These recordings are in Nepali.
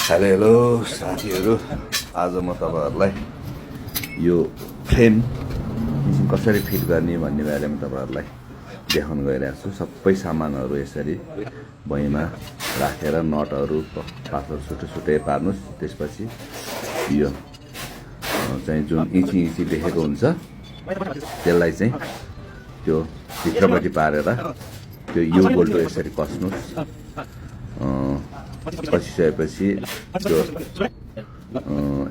हेलो साथीहरू, आज म तपाईहरुलाई यो फ्रेम कसरी फिट गर्ने भन्ने बारेमा तपाईहरुलाई देखाउन गइरहेको छु। सबै सामानहरू यसरी भुइँमा राखेर नटहरू पातलो छुटे पार्नुस्। त्यसपछि यो चाहिँ जुन इन्ची देखेको हुन्छ त्यसलाई चाहिँ त्यो भित्रपट्टि पारेर त्यो यु बोल्टो यसरी कस्नुस्। कसिसकेपछि त्यो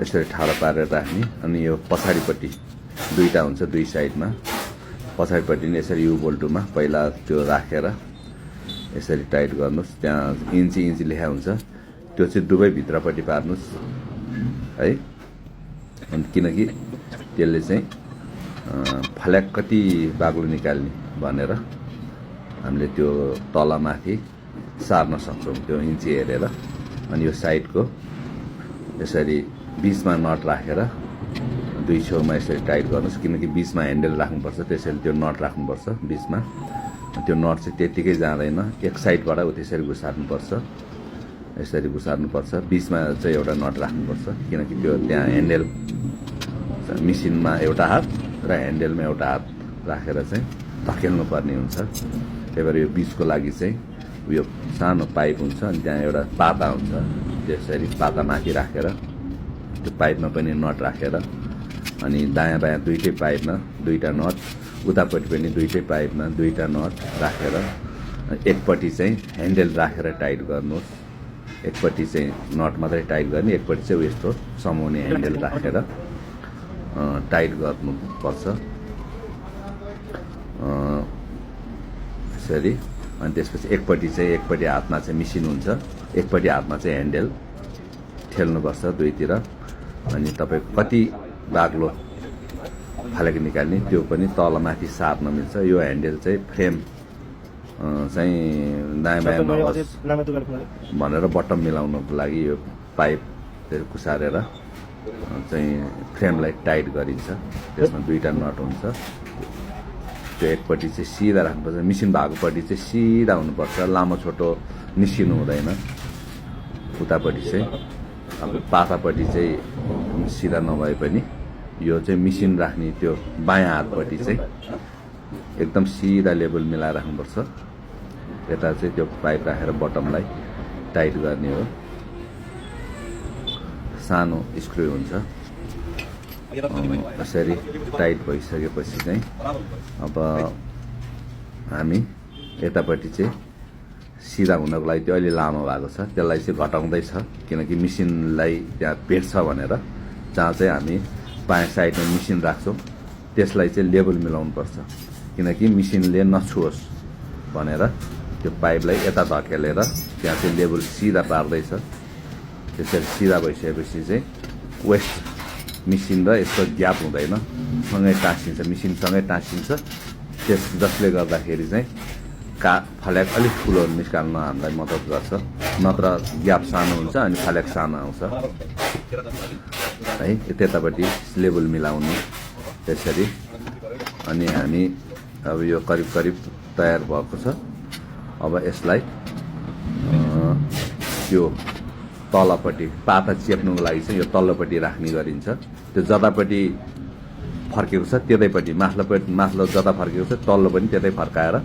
यसरी ठाडो पारेर राख्ने। अनि यो पछाडिपट्टि दुईटा हुन्छ, दुई साइडमा पछाडिपट्टि नि यसरी यु बोल्टोमा पहिला त्यो राखेर यसरी टाइट गर्नुस्। त्यहाँ इन्ची लेखा हुन्छ, त्यो चाहिँ दुवै भित्रपट्टि पार्नुस् है। अनि किनकि त्यसले चाहिँ फल्याक कति बाक्लो निकाल्ने भनेर हामीले त्यो तलमाथि सार्न सक्छौँ त्यो इन्ची हेरेर। अनि यो साइडको यसरी बीचमा नट राखेर दुई छेउमा यसरी टाइट गर्नुहोस्, किनकि बीचमा ह्यान्डल राख्नुपर्छ, त्यसैले त्यो नट राख्नुपर्छ बीचमा। त्यो नट चाहिँ त्यत्तिकै जाँदैन, एक साइडबाट त्यसरी घुसार्नुपर्छ, यसरी घुसार्नुपर्छ। बीचमा चाहिँ एउटा नट राख्नुपर्छ, किनकि त्यो त्यहाँ ह्यान्डल मिसिनमा एउटा हात र ह्यान्डलमा एउटा हात राखेर चाहिँ धकेल्नु पर्ने हुन्छ। त्यही भएर यो बीचको लागि चाहिँ यो सानो पाइप हुन्छ, अनि त्यहाँ एउटा पाता हुन्छ, त्यसरी पाता माथि राखेर त्यो पाइपमा पनि नट राखेर अनि दायाँ बायाँ दुईटै पाइपमा दुईटा नट, उतापट्टि पनि दुईटै पाइपमा दुईटा नट राखेर एकपट्टि चाहिँ ह्यान्डल राखेर टाइट गर्नुहोस्। एकपट्टि चाहिँ नट मात्रै टाइट गर्ने, एकपट्टि चाहिँ यस्तो समाउने ह्यान्डल राखेर टाइट गर्नुपर्छ यसरी। अनि त्यसपछि एकपट्टि हातमा चाहिँ मिसिन हुन्छ, एकपट्टि हातमा चाहिँ ह्यान्डल ठेल्नुपर्छ दुईतिर। अनि तपाईँ कति बाक्लो फल्याक निकाल्ने त्यो पनि तलमाथि सार्न मिल्छ। यो ह्यान्डल चाहिँ फ्रेम चाहिँ दायाँ बायाँ नहोस् भनेर बटम मिलाउनको लागि यो पाइप कुसारेर चाहिँ फ्रेमलाई टाइट गरिन्छ। त्यसमा दुईटा नट हुन्छ, त्यो एकपट्टि चाहिँ सिधा राख्नुपर्छ, मिसिन भएकोपट्टि चाहिँ सिधा हुनुपर्छ, लामो छोटो निस्किनु हुँदैन। उतापट्टि चाहिँ अब पातापट्टि चाहिँ सिधा नभए पनि यो चाहिँ मिसिन राख्ने त्यो बायाँ हातपट्टि चाहिँ एकदम सिधा लेभल मिलाएर राख्नुपर्छ। यता चाहिँ त्यो पाइप राखेर बटमलाई टाइट गर्ने हो। सानो स्क्रु हुन्छ, यसरी टाइट भइसकेपछि चाहिँ अब हामी यतापट्टि चाहिँ सिधा हुनको लागि त्यो अलि लामो भएको छ, त्यसलाई चाहिँ घटाउँदैछ, किनकि मिसिनलाई त्यहाँ भेट्छ भनेर। जहाँ चाहिँ हामी बायाँ साइडमा मिसिन राख्छौँ त्यसलाई चाहिँ लेभल मिलाउनुपर्छ, किनकि मिसिनले नछुओस् भनेर त्यो पाइपलाई यता धकेलेर त्यहाँ चाहिँ लेभल सिधा पार्दैछ। त्यसरी सिधा भइसकेपछि चाहिँ वेस्ट मिसिन र यसको ग्याप हुँदैन, सँगै टाँसिन्छ, मिसिनसँगै टाँसिन्छ। जसले गर्दाखेरि चाहिँ फल्याक अलिक ठुलो निकाल्न हामीलाई मद्दत गर्छ, नत्र ग्याप सानो हुन्छ अनि फल्याक सानो आउँछ है। त्यतापट्टि लेभल मिलाउनु त्यसरी। अनि हामी अब यो करिब तयार भएको छ। अब यसलाई त्यो तलपट्टि पाता चेप्नुको लागि चाहिँ यो तल्लोपट्टि राख्ने गरिन्छ। त्यो जतापट्टि फर्केको छ त्यतैपट्टि माथिल्लो जता फर्केको छ तल्लो पनि त्यतै फर्काएर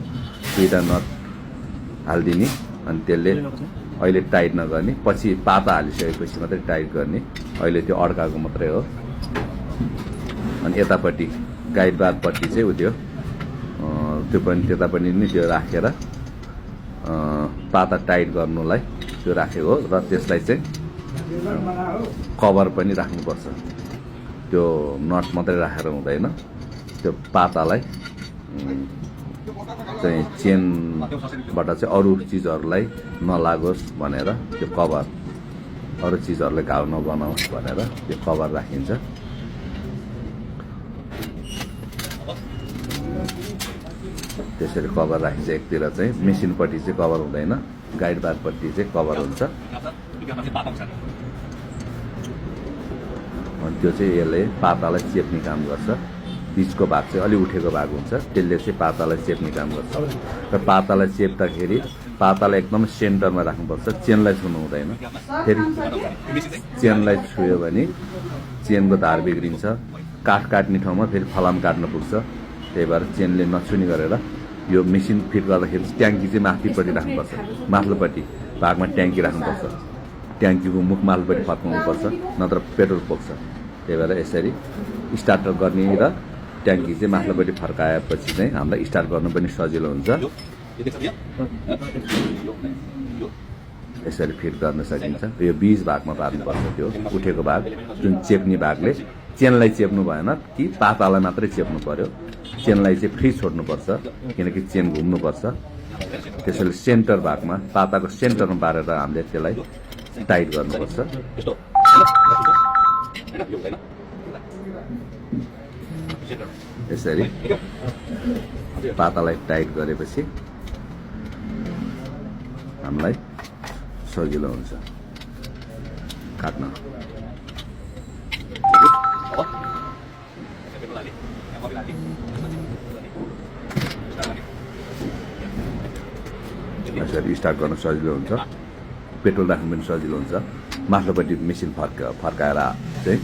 दुईटा नट हालिदिने। अनि त्यसले अहिले टाइट नगर्ने, पछि पाता हालिसकेपछि मात्रै टाइट गर्ने। अहिले त्यो अड्काएको मात्रै हो। अनि यतापट्टि गाइड बारपट्टि चाहिँ त्यो पनि त्यता पनि नि त्यो राखेर पाता टाइट गर्नुलाई त्यो राखेको हो। र त्यसलाई चाहिँ कभर पनि राख्नुपर्छ, त्यो नट मात्रै राखेर हुँदैन। त्यो पातालाई चाहिँ चेनबाट चाहिँ अरू चिजहरूलाई नलागोस् भनेर त्यो कभर, अरू चिजहरूले घाउ नबनाओस् भनेर त्यो कभर राखिन्छ। त्यसरी कभर राखिन्छ। एकतिर चाहिँ मेसिनपट्टि चाहिँ कभर हुँदैन, गाइड बारपट्टि चाहिँ कभर हुन्छ। अनि त्यो चाहिँ यसले पातालाई चेप्ने काम गर्छ। बीचको भाग चाहिँ अलि उठेको भाग हुन्छ, त्यसले चाहिँ पातालाई चेप्ने काम गर्छ। र पातालाई चेप्दाखेरि पातालाई एकदम सेन्टरमा राख्नुपर्छ, चेनलाई छुनु हुँदैन। फेरि चेनलाई छुयो भने चेनको धार बिग्रिन्छ, काठ काट्ने ठाउँमा फेरि फलाम काट्न पुग्छ। त्यही भएर चेनले नछुनी गरेर यो मेसिन फिट गर्दाखेरि ट्याङ्की चाहिँ माथिपट्टि राख्नुपर्छ, माथिल्लोपट्टि भागमा ट्याङ्की राख्नुपर्छ। ट्याङ्कीको मुख माथिल्लोपट्टि फर्काउनुपर्छ, नत्र पेट्रोल पुग्छ। त्यही भएर यसरी स्टार्ट गर्ने र ट्याङ्की चाहिँ माथिल्लोपट्टि फर्काएपछि चाहिँ हामीलाई स्टार्ट गर्नु पनि सजिलो हुन्छ। यसरी फिट गर्न सकिन्छ। यो बीच भागमा पार्नुपर्छ, त्यो उठेको भाग जुन चेप्ने भागले चेनलाई चेप्नु भएन कि पातालाई मात्रै चेप्नु पर्यो। चेनलाई चाहिँ फ्री छोड्नुपर्छ, किनकि चेन घुम्नुपर्छ। त्यसैले सेन्टर भागमा पाताको सेन्टरमा पारेर हामीले त्यसलाई टाइट गर्नुपर्छ। यसरी पातालाई टाइट गरेपछि हामीलाई सजिलो हुन्छ काट्न। यसरी स्टार्ट गर्न सजिलो हुन्छ, पेट्रोल राख्नु पनि सजिलो हुन्छ। माथिल्लोपट्टि मेसिन फर्काएर चाहिँ